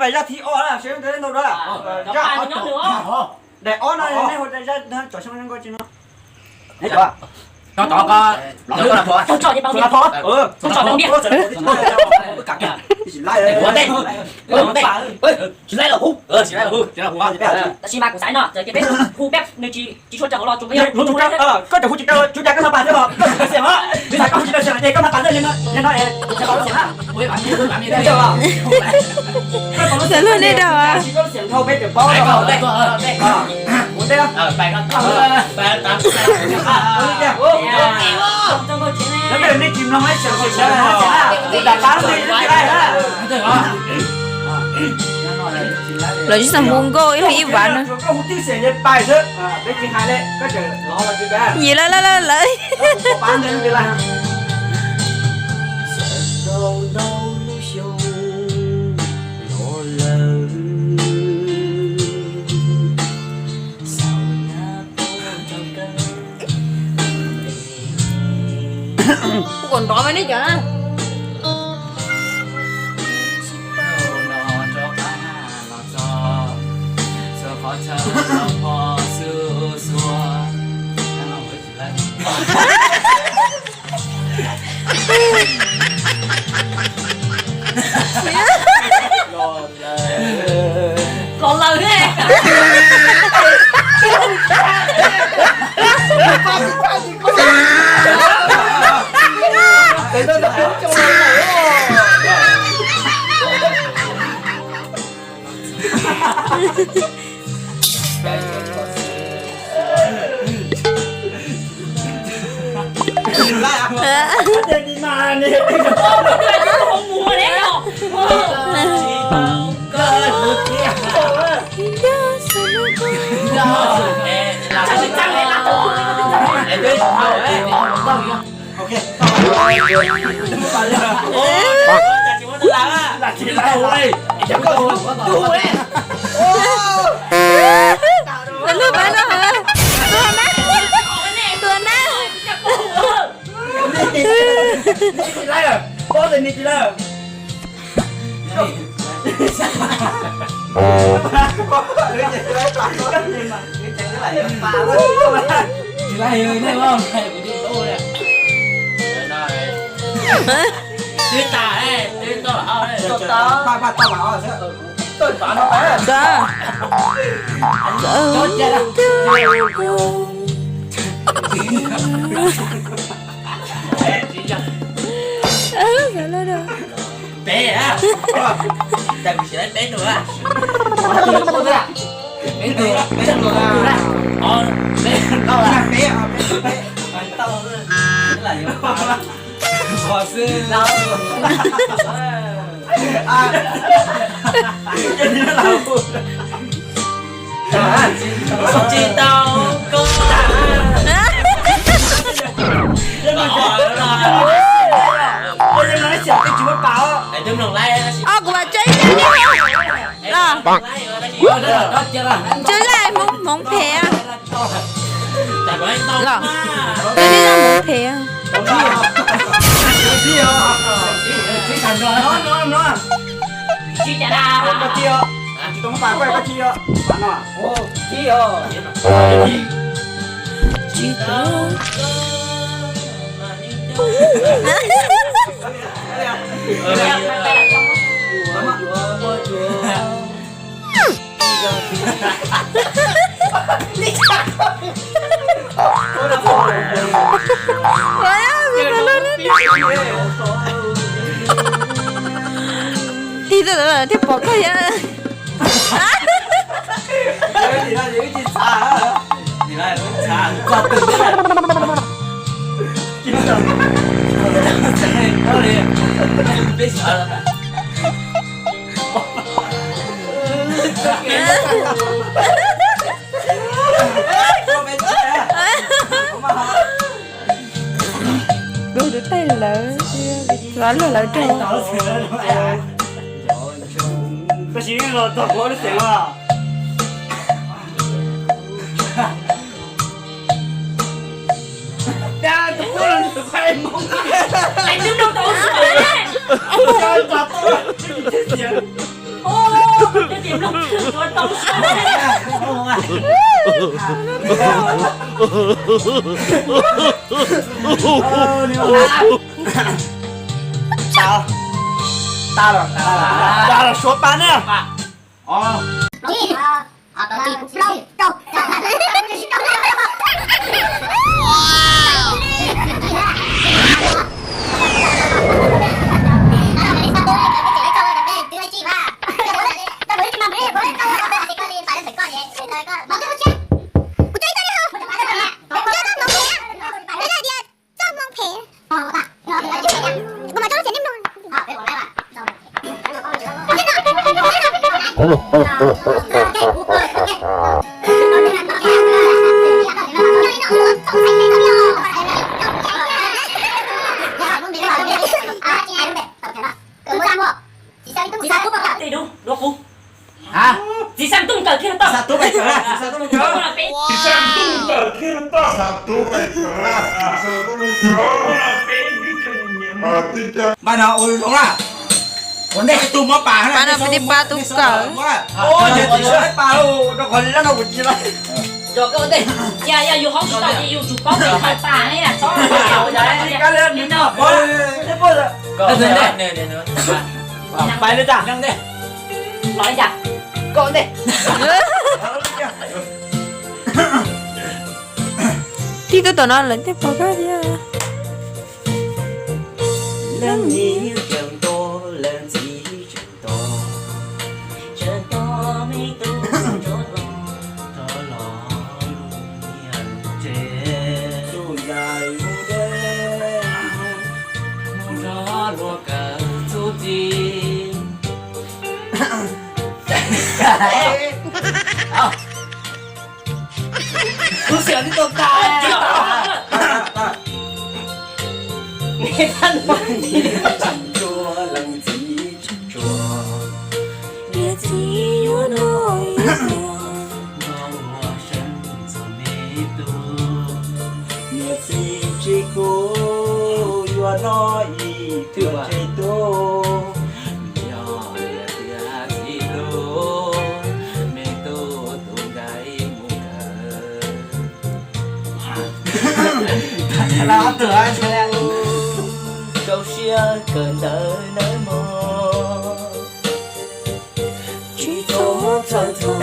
Pais zaj thib ob na, seb ntev ntau dua. Daim ob no nej hu zaj tsom xyoo zoo nkauj tsis no. Tsis laib los hu, tsis laib los hu. Tab sis mas kuv xav no ces peb hu peb nws tsis tsis tshua raws hauv los tsuas yog hu, koj tseem hu tsis raws, tsuas cas koj hnov pas xwb los koj hu xiam os. Vim koj hu tsis raws xiam ces koj hnov pas xwb, yog no es xiam los xiam na. Xav luag nej dag. Ua ntej, nej tsis mloog ib xiam xiam xiam, kuv dam qab nej tsis laib na. Lawv tsis xav hu nkauj ib leeg ib vas na. Koj hu tib xiam ces pais xwb, peb tsis hais li, koj tseem los los tsis pab. Yim lawm lawm lawm lawm. Pab ntej lub tsis laib. Kuv kom nrov me nej cov na. Los lawm ne. Tus no pab no hos. Tus na, tus na. Peb, cas kuv tsis laib peb nus a. Peb nus, peb nus, peb nus, peb nus, peb nus. Tsis tau koj. Ob, kuv mam tso ib teg. Los, tso ib zaj hmoov phem los. Tso ib zaj hmoov phem. Tig tau thiaj pom koj yom. Kuv tus tej lawv, lawv lawv rau. Tab sis los txog kuv lub xeem os. Tus pub los tus qhaib Hmoob. Tus no tau xwm. Tag los, tag los, suav pas ne. Txoj hmoo phem. Kuv mam tso lub txiv neej mloog. Txiv xab tub kawm thiaj tau. Txiv xab tub kawm thiaj tau. Npaj no ua zoo na. Ua ntej tug mob pas na. Pab no peb tij pab tub kawm. Ua ntej tsis sab pas rau qhov li lab no kuv tsis lab. Cov koj ua ntej, yog yog yus hauv tsis tau ces yus tsum paub tsis tau tas ne, txhob. Pais li tas. Los li cas? Koj ua ntej. Tib tub tom no lawv thiaj pom koj thiab. Leej niam tseem nto, leej txiv tseem nto, tseem nto me tub rov los, rov los lub niag lub tsev, tub yaj lub tsev, mus nrog luag kawm txuj ci. Lub xiam twb tau tas. Leej txiv tseem ntsuag, leej txiv tseem ntsuag, niam txiv yuav noj ib pluag, noj ua seeb txog me tub, niam txiv tsis kub yuav noj ib pluag tseg tub, yog niam tiag txiv hlub, me tub tus nqaij mus kawm. Rau siab kawm ntawv nawb mog. Tsis txhob txhawj txog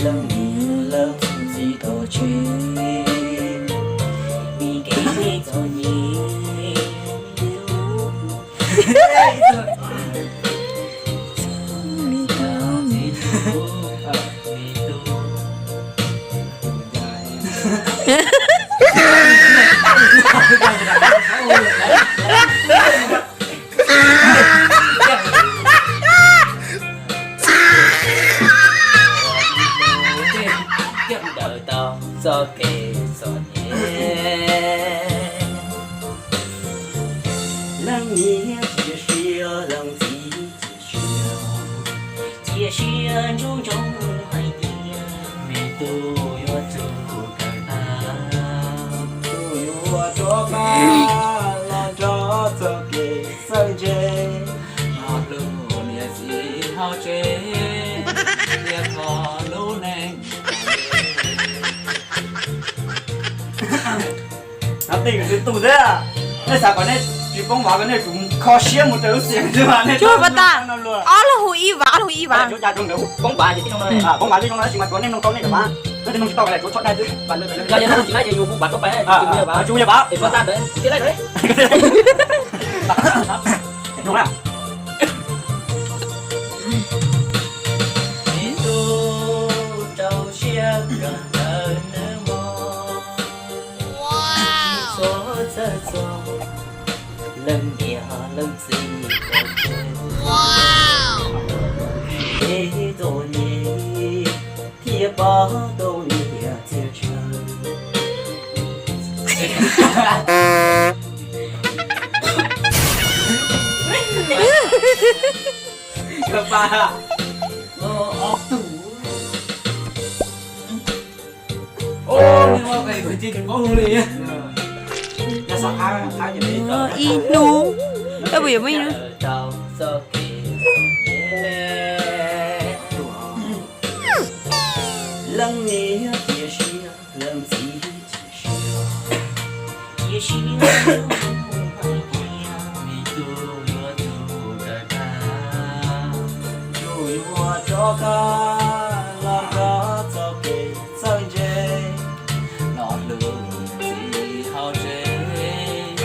leej niam leej txiv tau tseg, vim kev txom nyem. Kiag ntawm tau txoj kev txom nyem. Leej niam cia siab, leej txiv cia siab, cia siab nruab ntsoov hais tias me tub yuav tsum kawm tag, tub yuav rov qab los nrog txoj kev txawj ntse, ho hlub niam txiv hauv tsev, thiab kho lub neej. No tej tus thiab, nej xav kom nej tsis poob vav, kom nej tsum kho siab mus raws lub xiam xwb mas nej. Ob lub hu ib vav, ob lub hu ib vav. Poob vav ces poob vav tej zoo no, tsis mas tsuav nej mloog tau nej vav, nej mloog tsis tau los tsuav tshuab dai xwb. Yog yus mloog tsis laib ces yus hu vav tuaj pais, tsis hu vav, tsis hu vav, tsis laib. Ib tug rau siab kawm ntawv nawb mog. Txhob txhawj txog leej niam leej txiv tau tseg, kev txom nyem thiaj pab tau niam txiv tseg. Ob tug. Ib hnub, tab puas yuav muaj ib hnub? Tus yuav tus kawm tag, tus yuav rov qab los nrog txoj kev txawj ntse, los hlub txiv hauv tsev.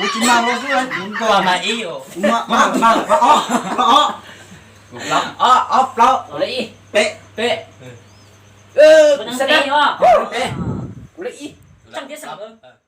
Kuv tsis mag los xwb, kuv mag, mag, mag, ob, ob, ob, plaub, peb, peb, kuv le ib, tseem tib xeem.